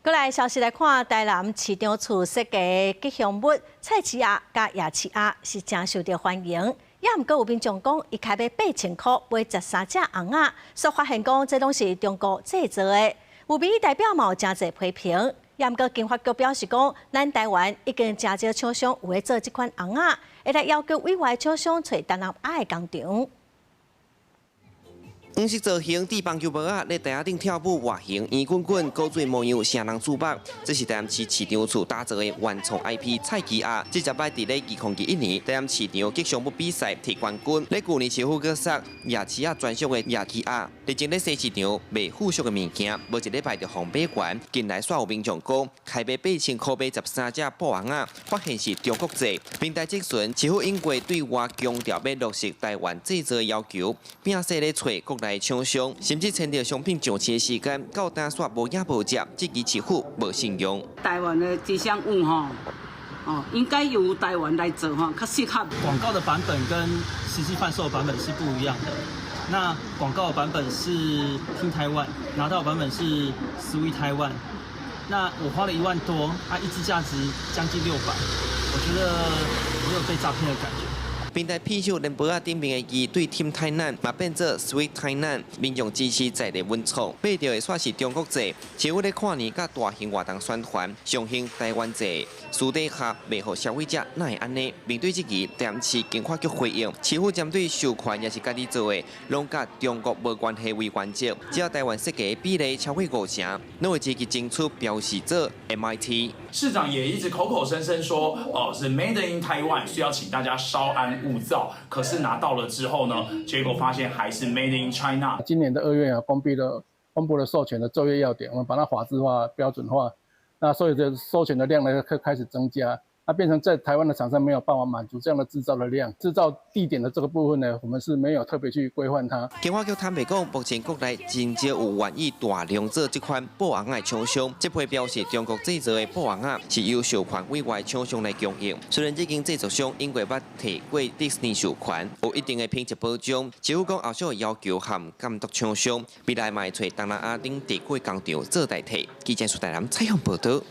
閣來消息來看，台南市長厝設計吉祥物菜市鴨佮夜市鴨是誠受著歡迎。也毋過有民眾講，伊開買8000箍買13隻尪仔，煞發現講這攏是中國製造的。有民意代表嘛有誠濟批評。也毋過經發局表示講，咱台灣已經誠少廠商有咧做這款尪仔，會來要求委外廠商揣東南亞的工廠。黃色造型、戴棒球帽仔，咧台仔頂跳舞，外形圓滾滾，古錐模樣，聲人注目。這是台南市市長厝打造的原創 IP 菜雞鴨，這一擺佇咧2021年台南市長吉祥物比賽提冠軍。咧舊年市府閣送夜市仔專屬的夜雞鴨，日前咧西市場賣附屬的物件，無一禮拜就予買完。近來煞有民眾講，開買8000箍買13隻布尪仔，發現是中國製。平台質詢，市府應該對外強調欲落實台灣製造的要求，摒捨咧揣國內廠商，甚至簽著商品上市的時間，到今煞無影無跡，質疑市府無信用。台灣的吉祥物吼，哦，應該由台灣來做吼，較適合。廣告的版本跟實際販售的版本是不一樣的。那廣告的版本是 Team Taiwan，拿到的版本是 Sweet Taiwan。那我花了1萬多，啊，一支價值將近600，我覺得我有被詐騙的感覺。平台片首連帽仔頂面的字對 Team 台南，嘛變做 Sweet 台南，民眾支持在地文創，買著的煞是中國製。市府咧跨年佮大型活動宣傳，上興台灣製，私底下賣予消費者，哪會按呢？面對質疑，台南市經發局回應，市府針對授權抑是家己做的，攏佮中國無關係為原則，只要台灣設計的比例超過五成，攏會積極爭取標示做 MIT。市長也一直口口聲聲說，哦，是 Made in Taiwan，需要請大家稍安勿躁。可是拿到了之後呢，結果發現還是 Made in China。今年的2月啊，公布了授權的作業要點，我們把它法制化、標準化，那所以這授權的量呢，開始增加。那變成在台灣的廠商沒有辦法滿足這樣的製造的量，製造地點的這個部分呢，我們是沒有特別去規範它。經發局坦白講，目前國內真少有願意大量做這款布尪仔的廠商。這批標示中國製造的布尪仔是由授權委外廠商來供應。雖然這間製作商英國捌提過迪士尼授權，有一定的品質保障，政府講後續要求和監督廠商，未來嘛會揣東南亞等地區工廠做代替。記者蘇大南採訪報道。